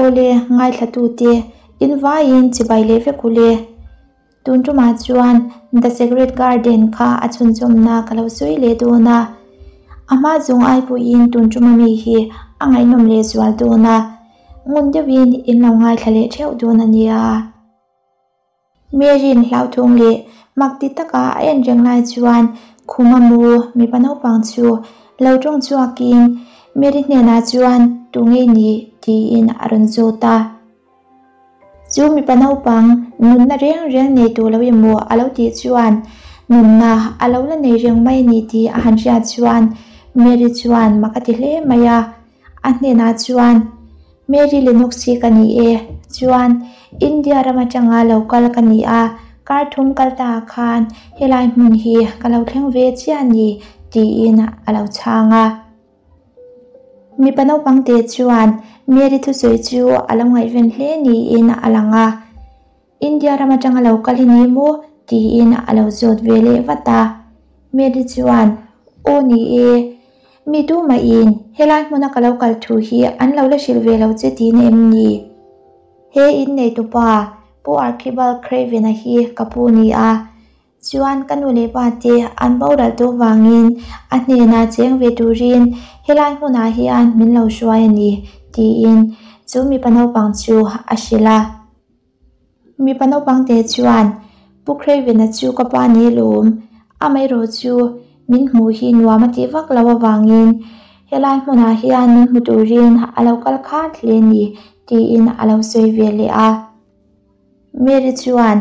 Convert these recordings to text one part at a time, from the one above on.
Awle, ngaithlatute, in vaiin chibai leh vek u le. Tun tumah chuan The Secret Garden kha a chhunzawmna ka lo sawi leh dawn a. A hma zawng ai pawhin tun tuma mi hi a ngaihnawm leh zual dawn a. Ngun deuhin in lo ngaithla leh theuh dawn a nia. Mary'n hlauthawng leh mak ti taka a en reng lai chuan khuma mu mipa naupang chu lo tawng chhuakin Mary hnenah chuan tu ngei ni tiin a rawn zawt a. Chu mipa naupang nunna reng reng nei tur lo emaw a lo tih chuan nunna a lo la nei reng mai a ni tih a han hriat chuan Mary chuan mak a ti hle mai a. A hnenah chuan, Mary Lennox hi ka ni e, chuan India ram atanga lo kal ka ni a, kar thum kal ta ah khan helai hmun hi ka lo thleng ve chiah a ni, tiin a lo chhang a. Mipa naupang te chuan Mary thusawi chu a lo ngaihven hle niin a lang a. India ram atanga lo kal i ni maw? tiin a lo zawt ve leh vat a. Mary chuan, Aw ni e, mi tumahin helai hmuna ka lo kal thu hi an lo la hrilh ve lo che tihna em ni? He inneitupa Pu Archibald Craven-a hi ka pu ni a, Chuan ka nu leh pa te an boral tawh vangin a hnenah cheng ve turin helai hmunah hian min lo hruai a ni, tiin chu mipa naupang chu a hrilh a. Mipa naupang te chuan, Pu Craven-a chu ka pa ni alawm, amaherawh chu min hmuh hi nuam a tih vak lo avangin helai hmunah hian min hmu turin a lo kal khat hle a ni, tiin a lo sawi ve leh a. Mary chuan,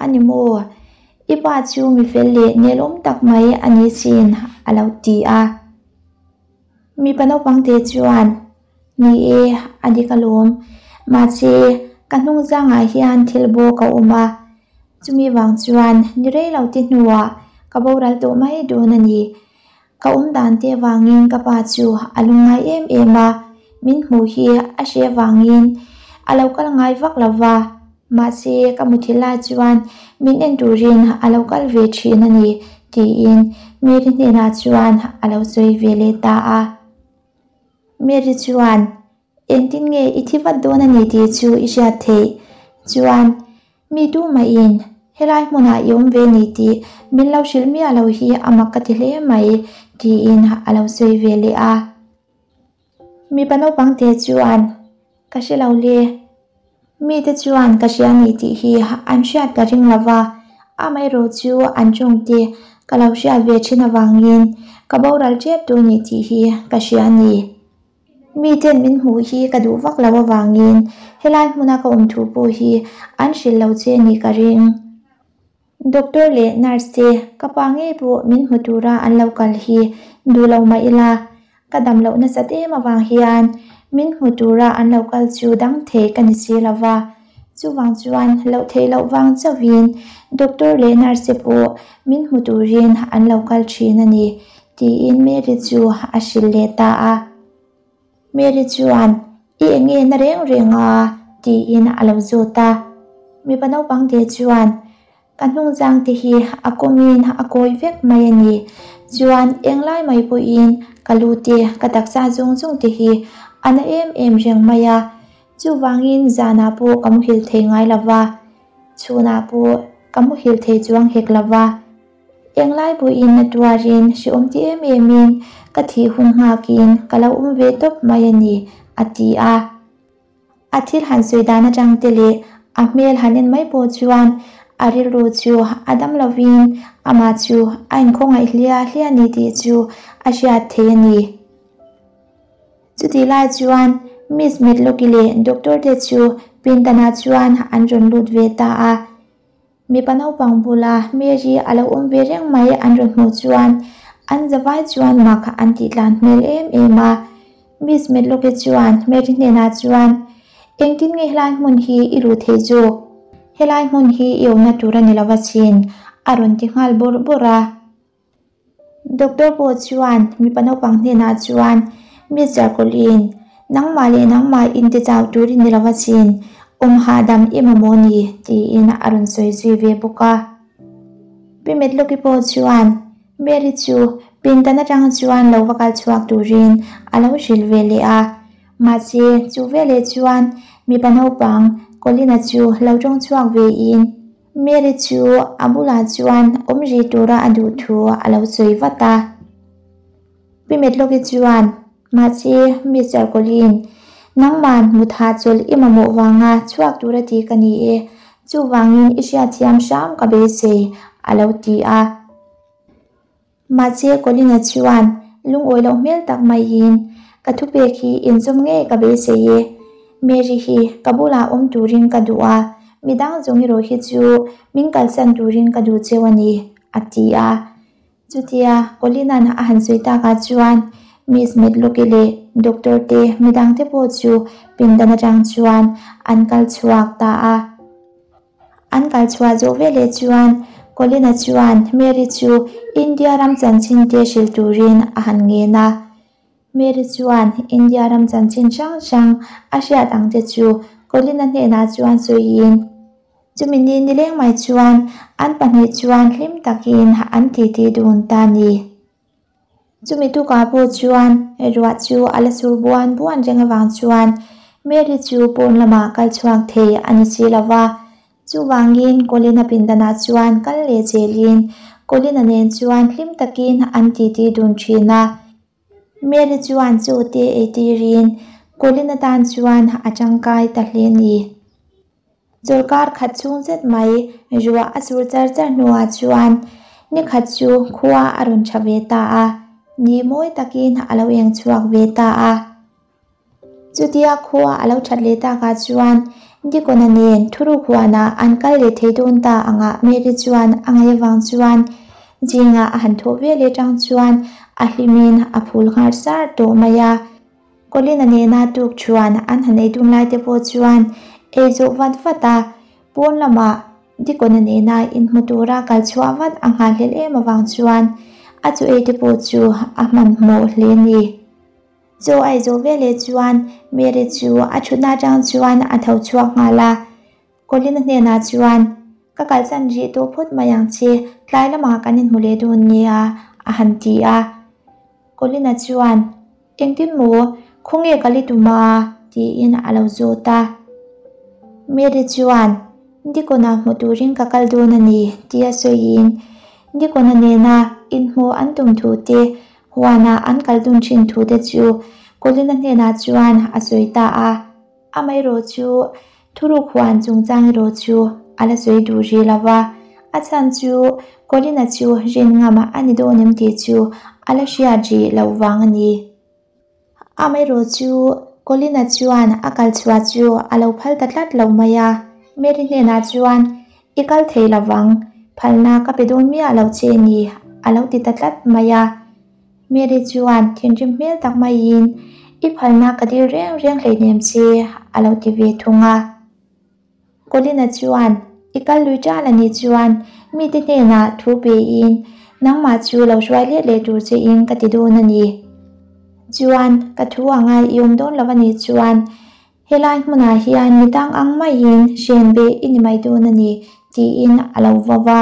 A ni maw? I pa chu mi fel leh nelawm tak mai a ni sin, a lo ti a. Mipa naupang te chuan, Ni e, a dik alawm. Mahse, ka hnung zangah hian thil bawk a awm a. Chumi vang chuan ni rei lo te hnuah ka boral tawh mai dawn a ni. Ka awm dan te vangin ka pa chu a lungngai em em a, min hmuh hi a hre vangin a lo kal ngai vak lo va, mahse ka muthilh lai chuan min en turin a lo kal ve thin a ni tiin Mary hnenah chuan a lo sawi ve leh ta a. Mary chuan, Engtin nge i thi vat dawn a ni tih chu i hriat theih chuan Mi tumahin helai hmunah i awm ve ni tih min lo hrilh miah lo hi a mak ka ti hle mai, tiin a lo sawi ve leh a. Mipa naupang te chuan, Ka hre lo le, mite chuan ka hria ni tih hi an hriat ka ring lo va, amaherawh chu an chungte ka lo hriat ve thin avangin ka boral tep tur ni tih hi ka hria a ni. Miten min hmuh hi ka duh vak lo avangin helai hmuna ka awm thu pawh hi an hrilh lo che ni ka ring. Doctor leh nurse te ka pa ngei pawh min hmu tura an lo kal hi duh lo mah ila, ka dam loh nasat em avang hian min hmu tura an lo kal chu dang thei ka ni si lo va. Chuvang chuan loh theih loh vang chauhin doctor leh nurse te pawh min hmu turin an lo kal thin a ni. Tiin Mary chu a hrilh leh ta a. Mary chuan, I eng nge na reng reng a? tiin a lo zawt a. Mipa naupang te chuan, Ka hnungzang te hi a kawmin a kawi vek mai a ni. Chuan englai mai pawhin ka lu te, ka taksa zawng zawng te hi a na em em reng mai a. Chuvangin zanah pawh ka muhil thei ngai lo va, chhunah pawh ka muhil thei chuang hek lo va. Englai pawhin a tuarin hreawm ti em emin ka thih hun nghakin ka lo awm ve tawp mai a ni, a ti a. A thil han sawi dan atang te leh a hmel han en mai pawh chuan a rilru chu a dam lovin amah chu a inkhawngaih hliah hliah a ni tih chu a hriat thei a ni. Chutih lai chuan Miss Medlock-i leh Doctor te chu pindanah chuan an rawn lut ve ta a. Mipa naupang bula Mary a lo awm ve reng mai an rawn hmuh chuan an zavai chuan mak an tih tlan hmel em em a. Miss Medlock-i chuan Mary hnenah chuan, Engtin nge helai hmun hi i luh theih zawk? Helai hmun hi i awmna tur a ni lo asin, a rawn ti nghal bawrh bawrh a. Doctor pawh chuan mipa naupang hnenah chuan, Mister Colin, nangmah leh nangmah intichau tur i ni lo asin, awm hahdam i mamawh ni, tiin a rawn sawi zui ve bawk a. Pi Medlock-i pawh chuan Mary chu pindan atang chuan lo va kal chhuak turin a lo hrilh ve leh a. Mahse, chu veleh chuan mipa naupang Colin-a chu lo tawng chhuak vein Mary chu a bulah chuan awm rih tura a duh thu a lo sawi vat a. Pi Medlock-i chuan, Mahse, Mister Colin, nangman mutha chawlh i mamawh vanga chhuak tura ti ka ni e, chuvangin i hriatthiam hram ka beisei, a lo ti a. Mahse, Colin-a chuan lungawi loh hmel tak maiin, Ka thupek hi inzawm ngei ka beisei e. Mary hi ka bulah awm turin ka duh a, midang zawng erawh hi chu min kalsan turin ka duh cheu a ni, a ti a. Chutia Colin-a'n a han sawi takah chuan Miss Medlock-i leh Doctor te midangte pawh chu pindan atang chuan an kal chhuak ta a. An kal chhuah zawh veleh chuan Colin-a chuan Mary chu India ram chanchin te hrilh turin a han ngen a. Mary chuan India ram chanchin hrang hrang a hriat ang te chu Colin-a hnenah chuan sawiin, chumi ni nileng mai chuan an pahnih chuan hlim takin an titi dun ta ni. Chumi tukah pawh chuan ruah chu a la sur buan buan reng avang chuan Mary chu pawn lamah kal chhuak thei a ni si lo va. Chuvangin Colin-a pindanah chuan kal leh zelin Colin-a nen chuan hlim takin an titi dun thin a. Mary chuan chaw te ei tirin Colin-a tan chuan a tangkai ta hle a ni. Chawlhkar khat chhung zet mai ruah a sur char char hnuah chuan ni khat chu khua a rawn tha ve ta a, ni mawi takin a lo eng chhuak ve ta a. Chutia khua a lo that leh takah chuan Dikawna nen thuruk huanah an kal leh thei dawn ta angah Mary chuan a ngaih avang chuan zingah a han thawh ve leh tang chuan a hlimin a phul nghar sar tawh mai a. Colin-a nena tuk chuan an han ei dun lai te pawh chuan ei zawh vat vat a, pawn lamah Dikawna nena inhmu tura kal chhuah vat a nghahhlelh em avang chuan a chu ei te pawh chu a hmanhmawh hle a ni. Chaw a ei zawh veleh chuan Mary chu a thutna atang chuan a tho chhuak nghal a, Colin-a hnenah chuan, Ka kalsan rih tawh phawt mai ang che, tlai lamah kan inhmu leh dawn nia, a han ti a. Colin-a chuan, Engtin maw, khawnge ka li tum a? tiin a lo zawt a. Mary chuan, Dikawna hmu turin ka kal dawn a ni, tia sawiin Dikawna nena inhmuh an tum thu te, huana an kal dun thin thu te chu Colin-a hnenah chuan a sawi ta a. Amaherawh chu thuruk huan chungchang erawh chu a la sawi duh rih lo va, a chhan chu Colin-a chu rin ngam a ni dawn em tih chu a la hriat rih loh vang a ni. Amaherawh chu Colin-a chuan a kal chhuah chu a lo phal ta tlat lo mai a, Mary hnenah chuan, I kal thei lo vang, phalna ka pe dawn miah lo che ni, a lo ti ta tlat mai a. Mary chuan thinrim hmel tak maiin, I phalna ka dil reng reng hleinem che, a lo ti ve thung a. Colin-a chuan, I kal lui ṭal a nih chuan mite hnenah thu pein nangmah chu lo hruai let leh tur chein ka ti dawn a ni. Chuan, ka thu anga i awm dawn lo a nih chuan helai hmunah hian mi tang ang maiin hren beh i ni mai dawn a ni, tiin a lo vau a.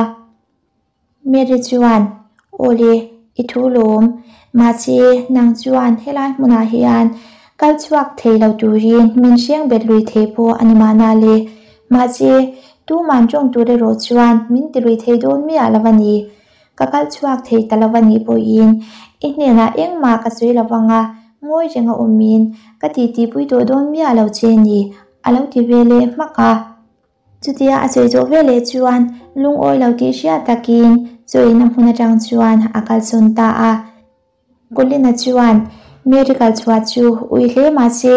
Mary chuan, Awle, i thu lawm. Mahse, nang chuan helai hmunah hian kal chhuak thei lo turin min hreng bet lui thei pawh a ni mahna le. Mahse, tuman tawng tur erawh chuan min ti lui thei dawn miah lo a ni. Ka kal chhuak thei ta lo a nih pawhin i hnenah engmah ka sawi lo vang a, ngawi renga awmin ka titipui tawh dawn miah lo che ni, a lo ti ve leh hmak a. Chutia a sawi zawh veleh chuan lungawi lo tih hriat takin chawina hmun atang chuan a kalsawn ta a. Colin-a chuan Mary kal chhuah chu ui hle mah se,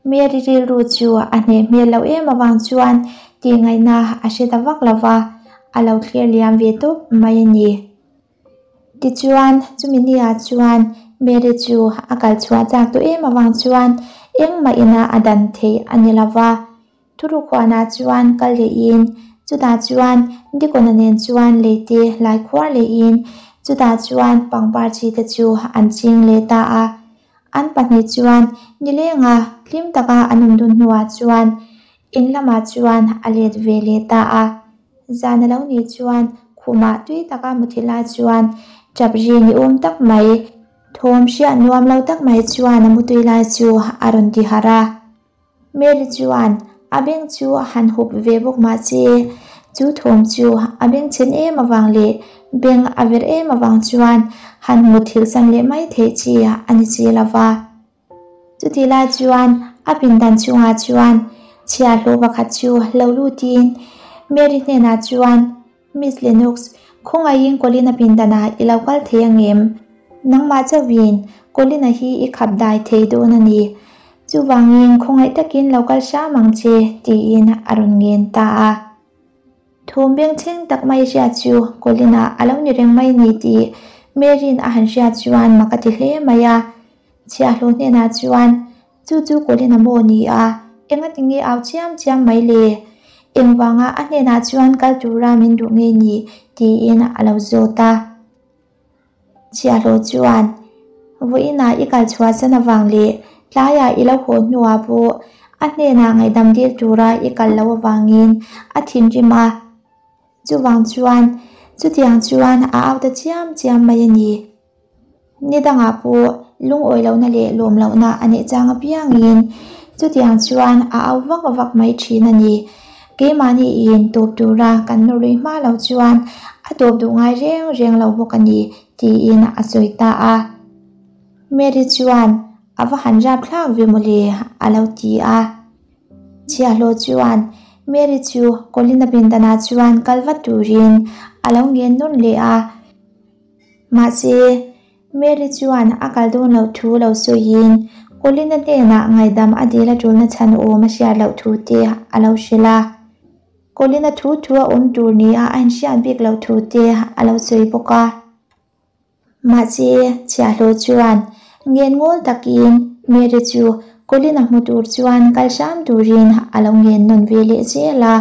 Mary rilru chu a hneh hmel loh em avang chuan tih ngaihna a hre ta vak lo va, a lo thlir liam ve tawp mai a ni. Tichuan, chumi niah chuan Mary chu a kal chhuah chak tawh em avang chuan engmah ina a dan theih a ni lo va. Thurukhuanah chuan kal lehin, chutah chuan Dikawna nen chuan leite lai khuar lehin, chutah chuan pangpar chi te chu an ching leh ta a. An pahnih chuan nilenga hlim taka an awm dun hnuah chuan in lamah chuan a let ve leh ta a. Zan a lo nih chuan khumah tui taka muthilh lai chuan tap ri ni awm tak mai, thawm hriat nuam lo tak mai chuan a mutui lai chu a rawn ti harh a. Mary chuan a beng chu a han hup ve bawk mahse chu thawm chu a bengchhen em avang leh beng a verh em avang chuan han muthilh san leh mai theih chi a ni si lova. Chutih lai chuan a pindan chungah chuan chhiahhlawh pakhat chu lo lutin Mary hnenah chuan, Miss Lennox, khawngaihin Colin-a pindanah i lo kal thei angem? Nangmah chauhin Colin-a hi i khap dai thei dawn a ni. Chuvangin khawngaih takin lo kal hram ang che, tiin a rawn ngen ta a. Thum bengchheng tak mai hriat chu Colin-a a lo ni reng mai ni tih Mary-in a han hriat chuan mak a ti hle mai a. Chhiahhlawh hnenah chuan, Chu chu Colin-a maw ni a? Engati nge au chiam chiam mai le? Engvanga a hnenah chuan kal tura min duh nge ni? tiin a lo zawt a. Chhiahhlawh chuan, Vawiinah i kal chhuah san avang leh tlaiah i lo haw hnuah pawh a hnenah ngaihdam dil tura i kal loh avangin a thinrim a. Chuvang chuan, chutiang chuan a au ta chiam chiam mai a ni. Ni dangah pawh lungawi lohna leh lawm lohna a neih chang apiangin chutiang chuan a au vak vak mai thin a ni. Keimahni in tawp tura kan nawrui hma lo chuan a tawp duh ngai reng reng lo bawk a ni tiin a sawi ta a. Mary chuan a va han rap thlak ve mawle a lo ti a. Chhiahhlawh chuan Mary chu Colin-a pindanah chuan kal vat turin a lo ngen nawn leh a. Mahse, Mary chuan a kal dawn loh thu lo sawiin Colin-a hnenah ngaihdam a dil a tulna chhan awm a hriat loh thu te a lo hrilh a. Colin-a thu thu a awm tur nia a inhriat bik loh thu te a lo sawi bawk a. Mahse, chhiahhlawh chuan ngen ngawl takin Mary chu Colin-a hmu tur chuan kal hram turin a lo ngen nawn ve leh zel a.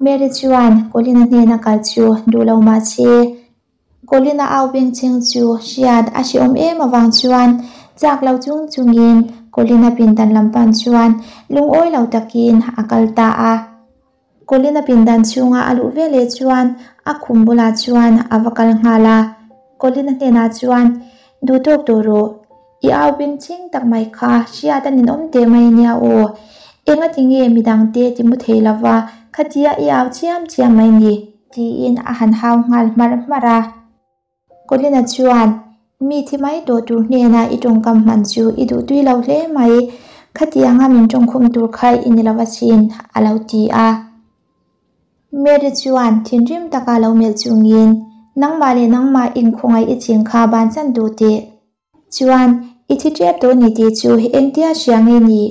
Mary chuan Colin-a hnena kal chu duh lo mah se, Colin-a au bengchheng chu hriat a hrehawm em avang chuan chak lo chung chungin Colin-a pindan lam pan chuan lungawi lo takin a kal ta a. Colin-a pindan chhunga a luh veleh chuan a khum bulah chuan a va kal nghal a. Colin-a hnenah chuan, Duh tawk tawh rawh. I au bengchheng tak mai kha hriat a ninawm teh mai nia aw. Engati nge midangte ti mu thei lova khatia i au chiam chiam mai ni? Tiin a han hau nghal hmarh hmarh a. Colin-a chuan, Mi thi mai tawh tur hnena i tawngkam hman chu i duh tui lo hle mai, khatianga min tawngkhum tur kha i ni lo asin, a lo ti a. Mary chuan thinrim taka lo melh chungin, Nangmah leh nangmah inkhawngaih i ching kha bansan duh teh. Chuan, i thi tep tawh ni tih chu engtia hria nge ni?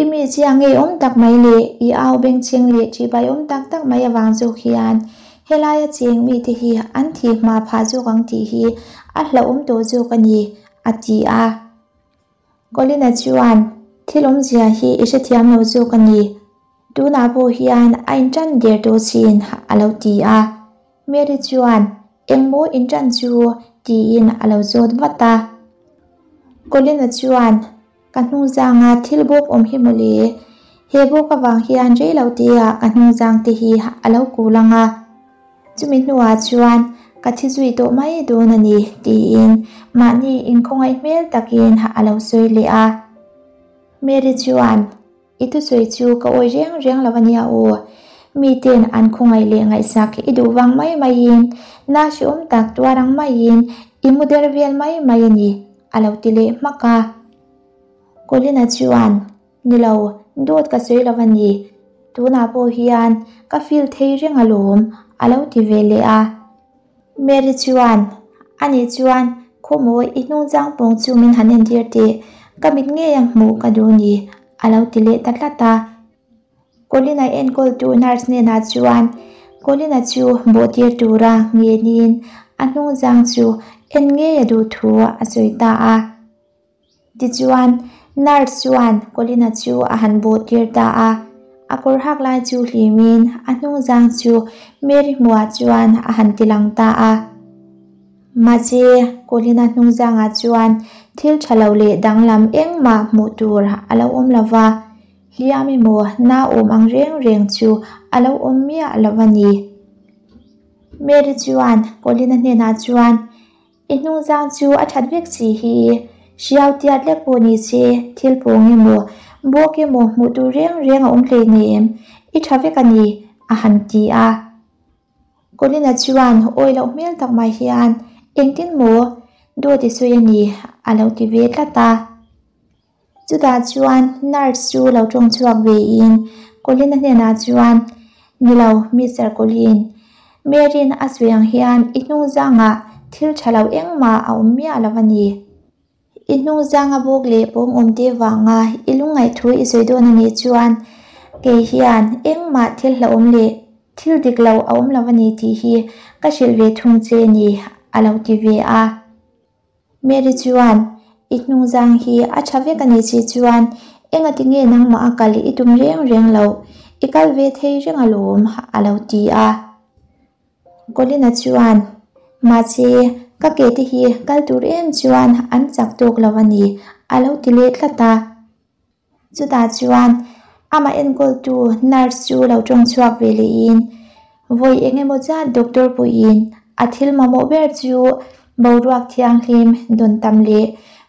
I mi chia ngeiawm tak mai leh i au bengchheng leh ṭihbaiawm tak tak mai avang zawk hian helaia cheng mite hi an thih hma phah zawk ang tih hi a hlauhawm tawh zawk a ni, a ti a. Colin-a chuan, Thil awmzia hi i hrethiam lo zawk a ni. Tunah pawh hian a inṭan der tawh chin, a lo ti a. Mary chuan, Engmaw inṭan chu? tiin a lo zawt vat a. Colin-a chuan, Ka hnungzanga thil bawk awm hi mawle. He bawk avang hian rei lo tea ka hnungzang te hi a lo kul ang a. Chumi hnuah chuan ka thi zui tawh mai dawn a ni tiin mahni inkhawngaih hmel takin a lo sawi leh a. Mary chuan, I thusawi chu ka awi reng reng lo a nia aw. Miten an khawngaih leh ngaihsak i duh vang mai maiin na hrehawm tak tuar ang maiin i mu der vel mai mai a ni. A lo ti leh hmak a. Colin-a chuan, Ni lo, dawt ka sawi lo a ni. Tunah pawh hian ka feel thei reng alawm, a lo ti ve leh a. Mary chuan, Anih chuan, khawmawi i hnungzang pawng chu min han entir teh, ka mit ngei a hmuh ka duh ni, a lo ti leh ta tlat a. Colin-a enkawltu nurse hnenah chuan Colin-a chu bawhtir tura ngenin a hnungzang chu en ngei a duh thu a sawi ta a. Tichuan, nurse chuan Colin-a chu a han bawhtir ta a. A kawr hak lai chu hlimin a hnungzang chu Mary hmuhah chuan a han tilang ta a. Mahse, Colin-a hnungzangah chuan thil tha lo leh danglam engmah hmuh tur a lo awm lo va. Hliam emaw na awm ang reng reng chu a lo awm miah lo a ni. Mary chuan Colin-a hnenah chuan, I hnungzang chu a that vek si hi. Hriau tiat lek pawh ni se, thil pawng emaw, bawk emaw hmuh tur reng reng a awm hleinem, i tha vek a ni, a han ti a. Colin-a chuan awi loh hmel tak mai hian, Engtin maw? Dawt i sawi a ni, a lo ti ve tlat a. Chutah chuan nurse chu lo tawng chhuak ve in Colin-a hnenah chuan, Ni lo, Mister Colin, Mary-in a sawi ang hian i hnung zangah thil tha lo engmah a awm miah lo a ni. I hnung zanga bawk leh pawng awm te vanga i lungngaih thu i sawi dawn a nih chuan kei hian engmah thil hlauhawm leh thil dik lo a awm lo a ni tih hi ka hrilh ve thung che ni, a lo ti ve a. Mary chuan, I hnungzang hi a tha vek a nih si chuan engati nge nangmah a kal i tum reng reng loh, i kal ve thei reng alawm, a lo ti a. Colin-a chuan, Mahse, ka ke te hi kal tur em chuan an chak tawk lo a ni, a lo ti leh tlat a. Chutah chuan amah enkawltu nurse chu lo tawng chhuak ve lehin vawi eng emaw zat doctor pawhin a thil mamawh ber chu boruak thianghlim dawn tam leh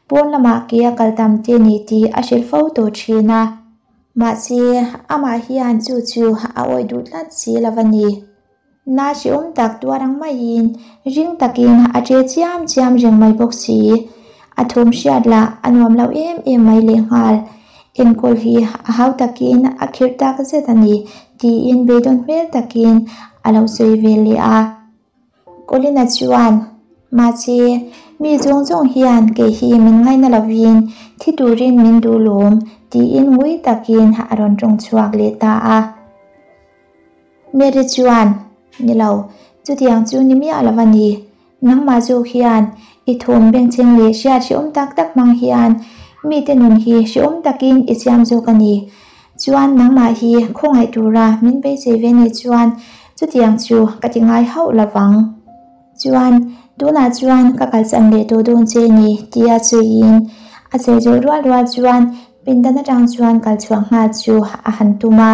pawn lamah ke a kal tam te ni tih a hrilh fo tawh thin a. Mahse, amah hian chu chu a awih duh tlat si lo a ni. Na hrehawm tak tuar ang maiin ring takin a ṭe chiam chiam reng mai bawk si. A thawm hriat lah a nuam lo em em mai lehnghal. Enkawl hi a hau takin a khirh tak zet a ni tiin beidawn hmel takin a lo sawi ve leh a. Colin-a chuan, Mahse, mi zawng zawng hian kei hi min ngaina lovin thi turin min duh lawm tiin ngui takin a rawn tawng chhuak leh ta a. Mary chuan, Ni lo, chutiang chu ni miah lo a ni. Nangmah zawk hian i thawm bengchheng leh hriat hrehawm tak tak hmang hian mite nun hi hrehawm takin i siam zawk a ni. Chuan nangmah hi khawngaih tura min beisei ve nih chuan chutiang chu ka ti ngai hauh lo vang. Chuan tunah chuan ka kalsan leh tawh dawn che ni tia sawiin a sawi zawh rual rual chuan pindan atang chuan kalchhuah nghal chu a han tum a.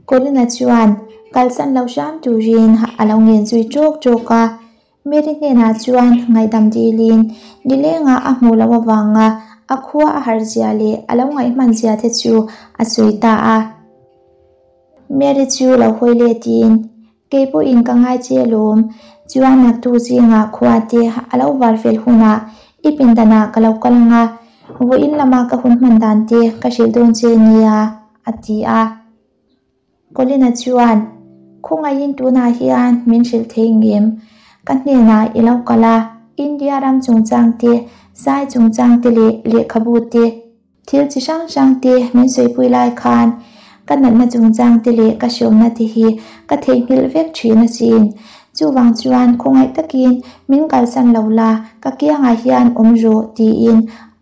Colin-a chuan kalsan lo hram turin a lo ngen zui ṭawk ṭawk a, Mary hnenah chuan ngaihdam dilin nilengah a hmuh loh avanga a khua a harh zia leh a lo ngaih hman zia te chu a sawi ta a. Mary chu lo hawi letin, Kei pawhin ka ngai che alawm, chuan naktuk zingah khua te a lo var fel hunah i pindanah ka lo kal ang a, vawiin lama ka hun hman dan te ka hrilh dawn che nia, a ti a. Colin-a chuan, Khawngaihin tunah hian min hrilh thei ngem? Ka hnenah i lo kal a, India ram chungchang te, zai chungchang te leh lehkhabu te, Thil chi hrang hrang te min sawipui lai khan ka natna chungchang te leh ka hriawmna te hi ka theihnghilh vek thin asin. Chuvang chuan khawngaih takin min kalsan lo la, ka kiangah hian awm rawh tiin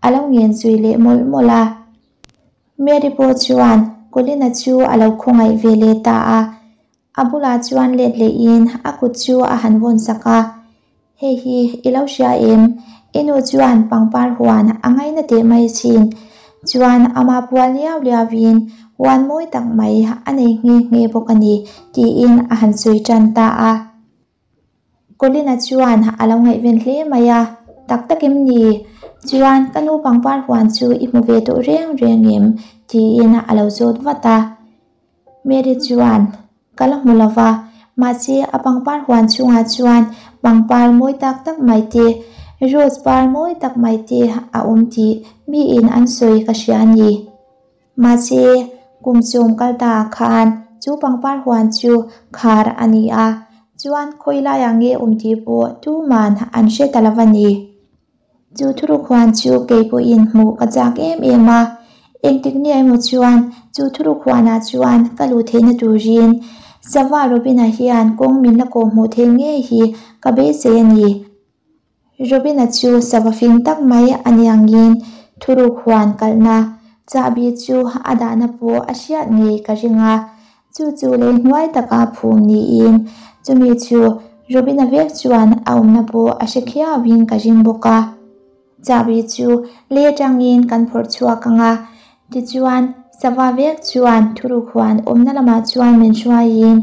a lo ngen zui leh mawlh mawlh a. Mary pawh chuan Colin-a chu a lo khawngaih ve leh ta a. A bulah chuan let lehin a kut chu a han vawn sak a, Hei hi i lo hria em? I nu chuan pangpar huan a ngaina teh mai chin. Chuan amah pual liau liauin huan mawi tak mai a nei nghe nghe bawk a ni, tiin a han sawi tan ta a. Colin-a chuan a lo ngaihven hle mai a, Tak tak em ni? Chuan ka nu pangpar huan chu i hmu ve tawh reng reng em? tiin a lo zawt vat a. Mary chuan, Ka la hmu lo va, mahse a pangpar huan chhungah chuan pangpar mawi tak tak mai te, rose par mawi tak mai te a awm tih miin an sawi ka hria a ni. Mahse, kum chawm kal ta ah khan chu pangpar huan chu khar a ni a, chuan khawi laiah nge awm tih pawh tuman an hre ta lo va ni. Chu thuruk huan chu kei pawhin hmuh ka chak em em a, engtik nia emaw chuan chu thuruk huanah chuan ka luh theihna turin Sava Robina hian kawng min la kawh hmuh theih ngei hi ka beisei a ni. Robina chu sava fing tak mai a ni angin thuruk huan kalhna chahbi chu a dahna pawh a hriat ngei ka ring a, Chu chu lei hnuai taka phum niin chumi chu Robina vek chuan a awmna pawh a hre khiauin ka ring bawk a. Chahbi chu lei atangin kan phawrh chhuak ang a, tichuan sava vek chuan thuruk huan awmna lamah chuan min hruaiin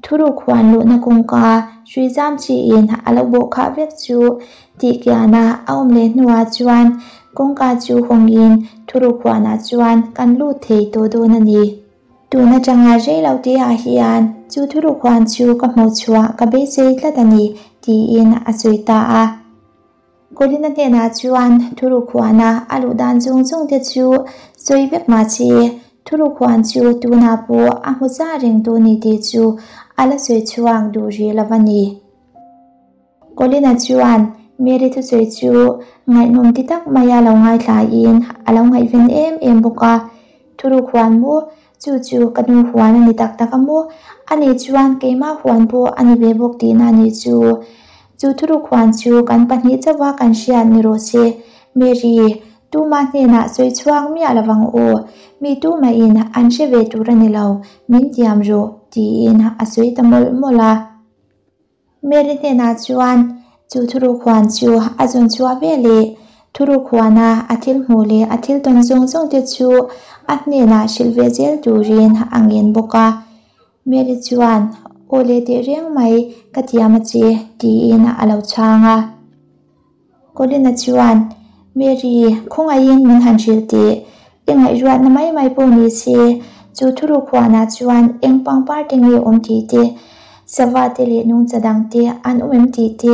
thuruk huan luhna kawngka hrui zam chiin a lo bawh khah vek chu Tihkiana a awm leh hnuah chuan kawngka chu hawngin thuruk huanah chuan kan lut thei tawh dawn a ni. Tun atanga rei lo te ah hian chu thuruk huan chu ka hmuh chhuah ka beisei tlat a ni, tiin a sawi ta a. Colin-a hnenah chuan thuruk huana a luh dan zawng zawng te chu sawi vek mah se, thuruk huan chu tunah pawh a hmu za reng dawn ni tih chu a la sawi chhuak duh rih lo a ni. Colin-a chuan Mary thusawi chu ngaihnawm ti tak maia lo ngaithlain a lo ngaihven em em bawk a, Thuruk huan maw? Chu chu ka nu huan a ni tak tak a maw? Ani chuan keimah huan pawh a ni ve bawk tihna a nih chu. Chu thuruk huan chu kan pahnih chauha kan hriat ni rawh se. Mary, tumah hnenah sawi chhuak miah lo vang aw. Mi tumahin an hre ve tur a ni lo, min tiam rawh, tiin a sawi ta mawlh mawlh a. Mary hnenah chuan chu thuruk huan chu a zawn chhuah ve leh thuruk huana a thil hmuh leh a thil tawn zawng zawng te chu a hnenah hrilh ve zel turin a ngen bawk a. Mary chuan, Aw le teh reng mai, ka thiam a che, tiin a lo chhang a. Colin-a chuan, Mary, khawngaihin min han hrilh teh. I ngaihruatna mai mai pawh ni se, chu thuruk huanah chuan eng pangpar te nge awm tih te, sava te leh nungcha dang te an awm em tih te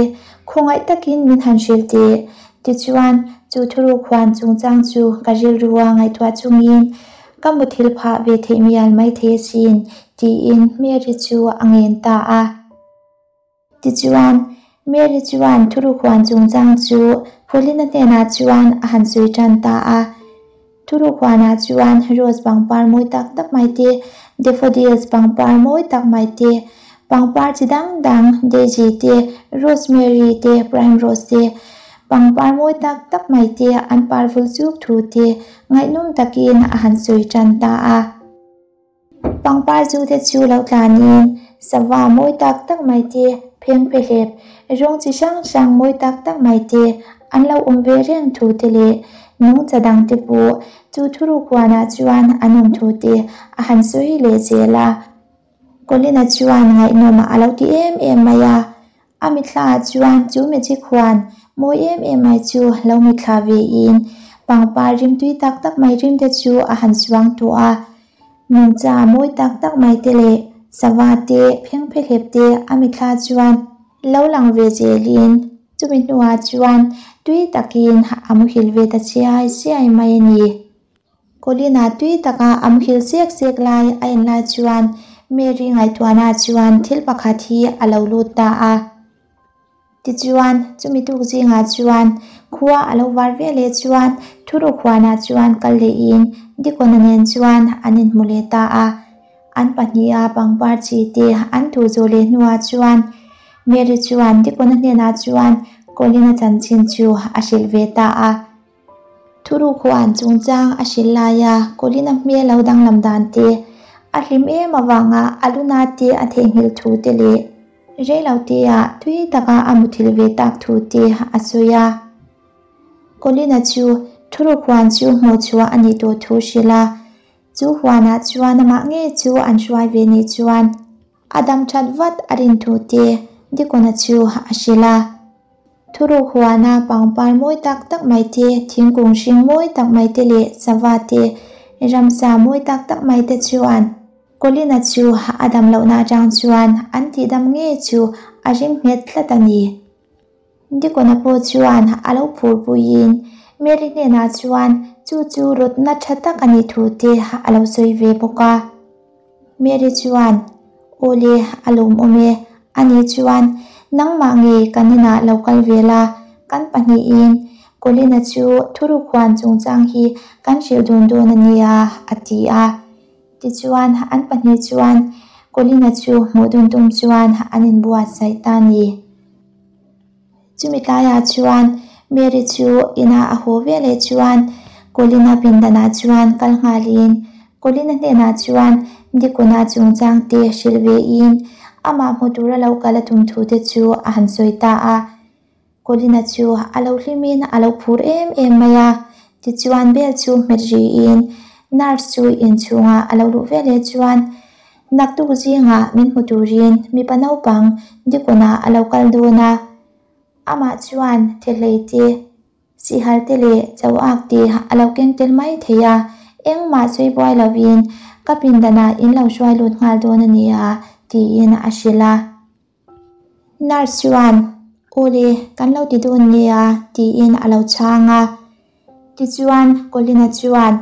khawngaih takin min han hrilh teh. Tichuan, chu thuruk huan chungchang chu ka rilrua ngaihtuah chungin ka muthilh phah ve theih mial maithei asin, tiin Mary chu a ngen ta a. Tichuan, Mary chuan thuruk huan chungchang chu Paulina hnenah chuan a han sawi tan ta a. Thuruk huanah chuan rose pangpar mawi tak tak mai te, daffodils pangpar mawi tak mai te, pangpar chi dang dang, daisy te, rosemary te, primrose te, pangpar mawi tak tak mai te an par vul chuk thu te ngaihnawm takin a han sawi tan ta a. Pangpar zu te chu lo tlanin sava mawi tak tak mai te, phengphehlep, rawng chi hrang hrang mawi tak tak mai te an lo awm ve reng thu te leh nungcha dang te pawh chu thuruk huanah chuan an awm thu te a han sawi leh zel a. Colin-a chuan ngaihnawm a lo ti em em mai a, A mitthla ah chuan chu magic huan mawi em em mai chu lo mitthla ve in pangpar rimtui tak tak mai rim te chu a han suang tawh a. Nungcha mawi tak tak mai te leh sava te phengphehlep te a mitthla chuan lo lang ve zel in chumi hnuah chuan tui takin a muhil ve ta chiai chiai mai a ni. Colin-a tui taka a muhil sek sek lai a en lai chuan Mary ngaihtuahna chuan thil pakhat hi a lo lut ta a. Tichuan, chumi tuk zingah chuan khua a lo var ve leh chuan thuruk huanah chuan kal lehin Deacon-a nen chuan an inhmu leh ta a. An pahniha pangpar chi te an thu zawh leh hnuah chuan Mary chuan Deacon-a hnenah chuan Colin-a chanchin chu a hrilh ve ta a. Thuruk huan chungchang a hrilh laia Colin-a hmel lo danglam dan te, a hlim em avanga a luna te a theihnghilh thu te leh reilo tea tui taka a muthilh ve tak thu te a sawi a. Colin-a chu thuruk huan chu hmuh chhuah a nih tawh thu hrilh a, chu huanah chuan amah ngei chu an hruai ve nih chuan A dam that vat a rin thu te Dikawna chu a hrilh a. Thuruk huana pangpar mawi tak tak mai te, thingkung hring mawi tak mai te leh sava te, ramsa mawi tak tak mai te chuan Colin-a chu a dam lohna atang chuan an tihdam ngei chu a ring nghet tlat a ni. Dikawna pawh chuan a lo phur puiin Mary hnenah chuan chu chu rawtna tha tak a nih thu te a lo sawi ve bawk a. Mary chuan, Aw le, a lawmawm e. Ani chuan, Nangmah ngei kan inah lo kal ve la, kan pahnihin Colin-a chu thuruk huan chungchang hi kan hrilh dun dawn a nia, a ti a. Tichuan, an pahnih chuan Colin-a chu hmuh dun tum chuan an inbuatsaih ta a ni. Chumi tlaiah chuan Mary chu inah a haw ve leh chuan Colin-a pindanah chuan kal nghalin Colin-a hnenah chuan Dikuna chungchang te hrilh vein amah hmu tura lo kal a tum thu te chu a han sawi ta a. Colin-a chu a lo hlimin a lo phur em em mai a, tichuan bell chu hmet riin nurse chu inchhungah a lo luh ve leh chuan Naktuk zingah min hmu turin mipa naupang Dikawna a lo kal dawn a. Amah chuan thehlei te, sihal te leh cho ak te a lo keng tel mai thei a, engmah sawi buai lovin ka pindanah in lo hruai lut nghal dawn a nia, tiin a hrilh a. Nurse chuan, Awle, kan lo ti dawn nia, tiin a lo chhang a. Tichuan, Colin-a chuan,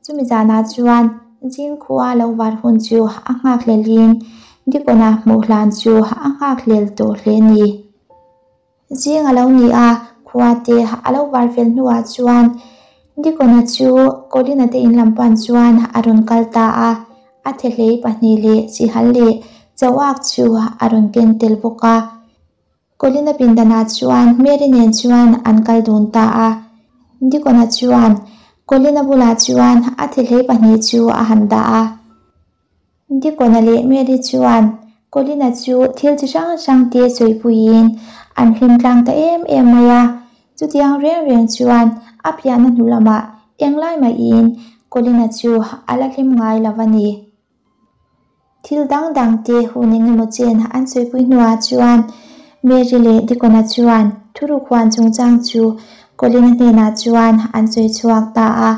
Chumi zanah chuan zingkhua lo var hun chu a nghakhlelin Deacon-a hmuh hlan chu a nghakhlel tawh hle ni. Zing a lo ni a, khua te a lo var fel hnuah chuan Deacon-a chu Colin-a te in lam pan chuan a rawn kal ta a, a thehlei pahnih leh sihal leh chauhak chu a rawn ken tel bawk a. Colin-a pindanah chuan Mary nen chuan an kal dun ta a. Deacon-a chuan Colin-a bulah chuan a thehlei pahnih chu a han dah a. Deacon-a leh Mary chuan Colin-a chu thil chi hrang hrang te sawipuiin an hlim tlang ta em em mai a. Chutiang reng reng chuan a piahna hnu lamah englai mahin Colin-a chu a la hlim ngai lo a ni. Thil dang dang te hun eng emaw chen an sawipui hnuah chuan Mary leh Deacon-a chuan thuruk huan chungchang chu Colin-a hnenah chuan an sawi chhuak ta a.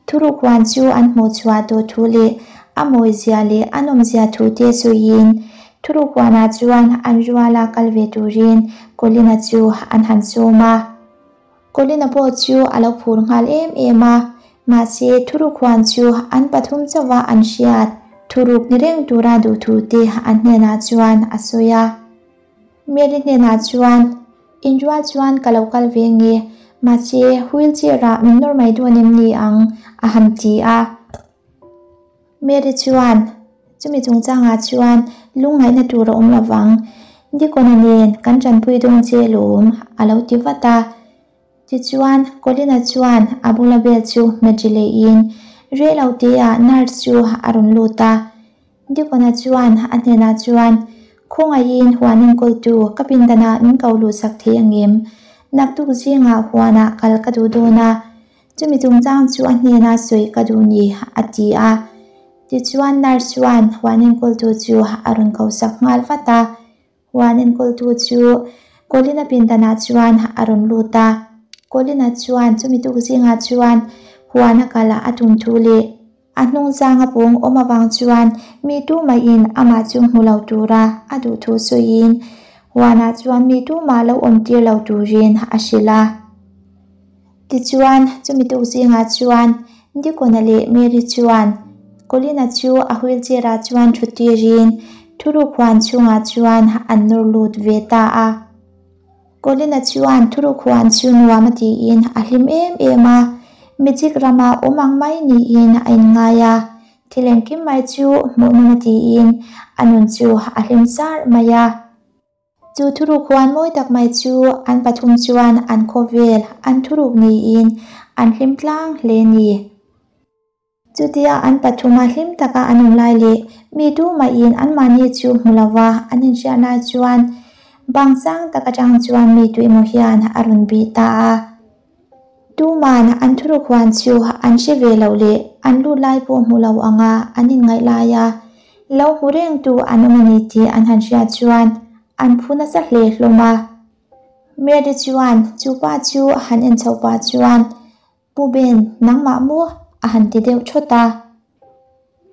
Thuruk huan chu an hmuh chhuah tawh thu leh a mawizia leh a nawmzia thu te sawiin thuruk huanah chuan an ruala kal ve turin Colin-a chu an han sawm a. Colin-a pawh chu a lo phur nghal em em a, mahse thuruk huan chu an pathum chauha an hriat thuruk ni reng tura duh thu te an hnenah chuan a sawi a. Mary hnenah chuan, Inrual chuan ka lo kal ve nge, mahse wheelchair ah min nawr mai dawn em ni ang? a han ti a. Mary chuan, Chumi chungchangah chuan lungngaihna tur a awm lo vang, Deacon-a nen kan tanpui dawn che lawm, a lo ti vat a. Tichuan, Colin-a chuan a bula bel chu hmet ri lehin rei lo teah nurse chu a rawn lut a. Deacon-a chuan a hnenah chuan, Khawngaihin huan enkawltu ka pindanah min ko luhsak thei angem? Naktuk zingah huanah kal ka duh dawn a. Chumi chungchang chu a hnena sawi ka duh ni, a ti a. Tichuan nurse chuan huan enkawltu chu a rawn ko sak nghal vat a. Huan enkawltu chu Colin-a pindanah chuan a rawn lut a. Colin-a chuan chumi tuk zingah chuan huan a kal a tum thu leh a hnungzang a pawng awm avang chuan mi tumahin amah chu hmu lo tura a duh thu sawiin huanah chuan mi tumah lo awm tir lo turin a hrilh a. Tichuan, chumi tuk zingah chuan Deacon-a leh Mary chuan Colin-a chu a wheelchair-ah chuan thu tirin thuruk huan chhungah chuan an nawr lut ve ta a. Colin-a chuan thuruk huan chu nuam a tiin a hlim em em a, magic rama awm ang mai niin a inngai a. Thil engkim mai chu hmuhnawm a tiin a nun chu a hlim zar mai a. Chu thuruk huan mawi tak mai chu an pathum chuan an khawvel an thuruk niin an hlim tlang hle ni. Chutia an pathuma hlim taka an awm lai leh mi tumahin anmahni chu hmu lova an inhriat lai chuan bang sang tak atang chuan mi tuemaw hian a rawn bih ta a. Tuman an thuruk huan chu an hre ve loh leh an lut lai pawh hmu lo anga an inngaih laia lo hmu rengtu an awm a ni tih an han hriat chuan an phu nasa hle hlawm a. Mary chuan chu pa chu a han en chhoh pah chuan, Pu Ben, nangmah maw? a han ti deuh thawt a.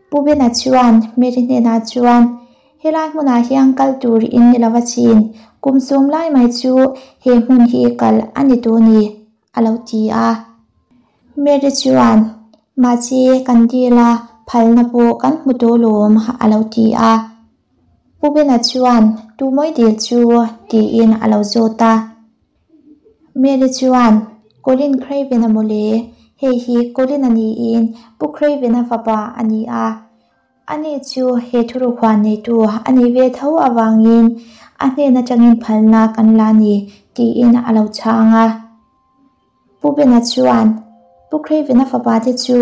Pu Bena chuan Mary hnenah chuan, Helai hmunah hian kal tur in ni lova chin, kum sawm lai mai chu he hmun hi kal a ni tawh ni, a lo ti a. Mary chuan, Mahse, kan dil a, phalna pawh kan hmu tawh lawm, a lo ti a. Pu Bena chuan, Tu mawi dil chu? tiin a lo zawt a. Mary chuan, Colin Craven-a mawle, hei hi Colin-a niin Pu Craven-a fapa a ni a. Ani chu he thuruk huan neitu a nih ve tho avangin a hnen atangin phalna kan la ni, tiin a lo chhang a. Pu Bena chuan, Pu Craven-a fapa te chu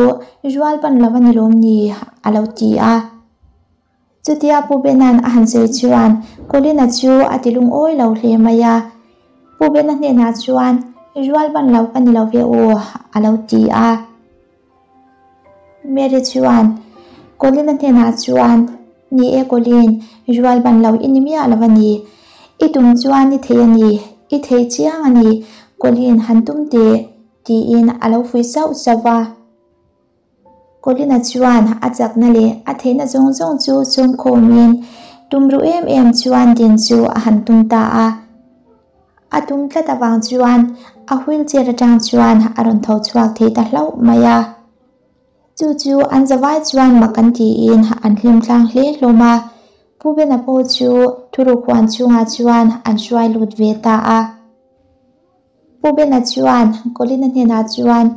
rual ban lo a ni lawm ni? a lo ti a. Chutia Pu Bena'n a han sawi chuan Colin-a chu a ti lungawi lo hle mai a. Pu Bena hnenah chuan, Rual ban lo ka ni lo ve aw, a lo ti a. Mary chuan Colin-a hnenah chuan, Ni e Colin, rual ban lo i ni miah lo a ni. I tum chuan i thei a ni. I thei chiang a ni, Colin han tum teh, tiin a lo fuih sauh sauh va. Colin-a chuan a chakna leh a theihna zawng zawng chu sawmkhawmin tumruh em em chuan din chu a han tum ta a. A tum tlat avang chuan a wheelchair atang chuan a rawn tho chhuak thei ta hlauh mai a. Chu chu an zavai chuan mak an tiin an hlim tlang hle hlawm a. Pu Bena pawh chu thuruk huan chhungah chuan an hruai lut ve ta a. Pu Bena chuan Colin-a hnenah chuan,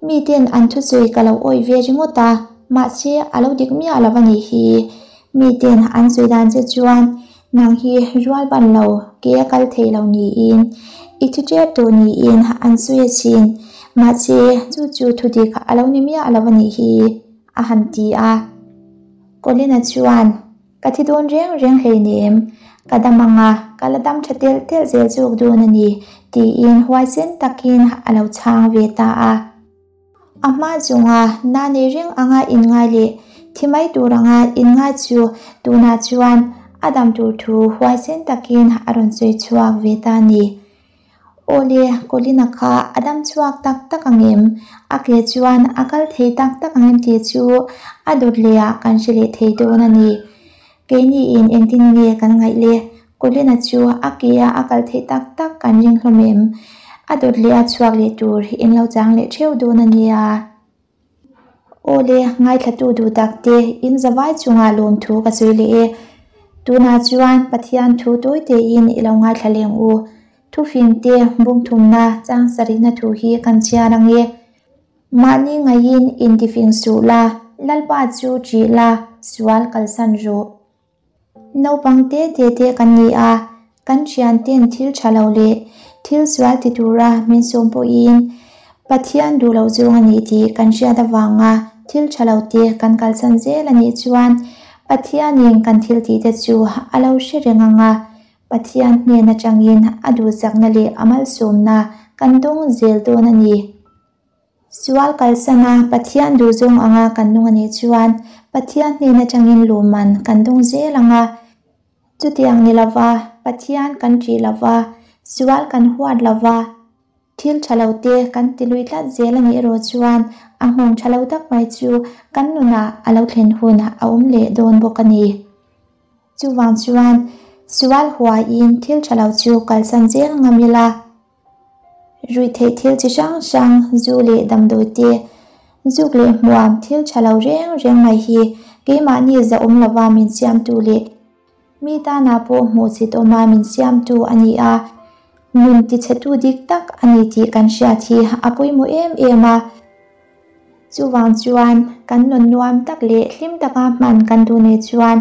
Miten an thusawi ka lo awih ve ringawt a, mahse a lo dik miah lo a nih hi. Miten an sawi dan che chuan nang hi rual ban lo, ke a kal thei lo niin i thi tep tawh niin an sawi asin. Mahse chu chu thudik a lo ni miah lo a nih hi, a han ti a. Colin-a chuan. Ka thi dawn reng reng hleinem, ka dam ang a, ka la dam tha telh telh zel zawk dawn a ni, tiin huaisen takin a lo chhang ve ta a. A hma zawnga na nei reng anga inngai leh thi mai tur anga inngai chu tunah chuan a dam tur thu huaisen takin a rawn sawi chhuak ve ta a ni. Awle, Colin-a kha a dam chhuak tak tak ang em? A ke chuan a kal thei tak tak ang em tih chu a dawt leh ah kan hre leh thei dawn a ni. Keiniin engtin nge kan ngaih le? Colin-a chu a ke a a kal theih tak tak kan ring hlawm em? A dawt leh a chhuak leh tur in lo chang leh theuh dawn a nia. Awle, ngaithlatu duh tak te, in zavai chungah lawmthu ka sawi leh e. Tunah chuan Pathian thu tawi tein i lo ngaithla leng u. Thufing te bungthumna chang sarihna thu hi kan chhiar ang e. Mahni ngaiin intifing suh la, Lalpa chu ṭih la, sual kalsan rawh. Naupang te te te kan ni a, kan thianten thil tha lo leh thil sual ti tura min sawm pawhin Pathian duh loh zawng a nih tih kan hriat avanga thil tha lo te kan kalsan zel a nih chuan Pathianin kan thil tih te chu a lo hre reng ang a, Pathian hnen atangin a duhsakna leh a malsawmna kan dawng zel dawn a ni. Sual kalsana Pathian duhzawng anga kan nung a nih chuan Pathian hnen atangin luhman kan dawng zel ang a. Chutiang ni lova Pathian kan ṭih lova, sual kan huat lova, thil ṭha lo te kan ti lui tlat zel a nih erawh chuan a nghawng ṭha lo tak mai chu kan nunah a lo thlen hun a awm leh dawn bawk a ni. Chuvang chuan sual huaiin thil ṭha lo chu kalsan zel ngam ila. Ruihtheih thil chi hrang hrang, zu leh damdawi te, zuk leh hmuam thil tha lo reng reng mai hi keimahni zahawm lova min siamtu leh mi tanah pawh hmuhchit awma min siamtu a ni a, nun tichhetu dik tak a ni tih kan hriat hi a pawimawh em em a. Chuvang chuan kan nun nuam tak leh hlim taka hman kan duh nei chuan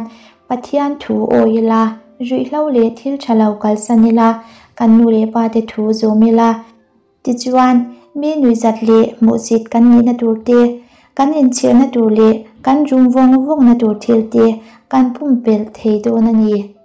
Pathian thu awi ila, ruihhlo leh thil tha lo kalsan ila, kan nu leh pa te thu zawm ila. Tichuan, mi nuihzat leh hmuhsit kan nihna tur te, kan inchhirna tur leh kan rum vawng vawngna tur thil te kan pumpelh thei dawn a ni.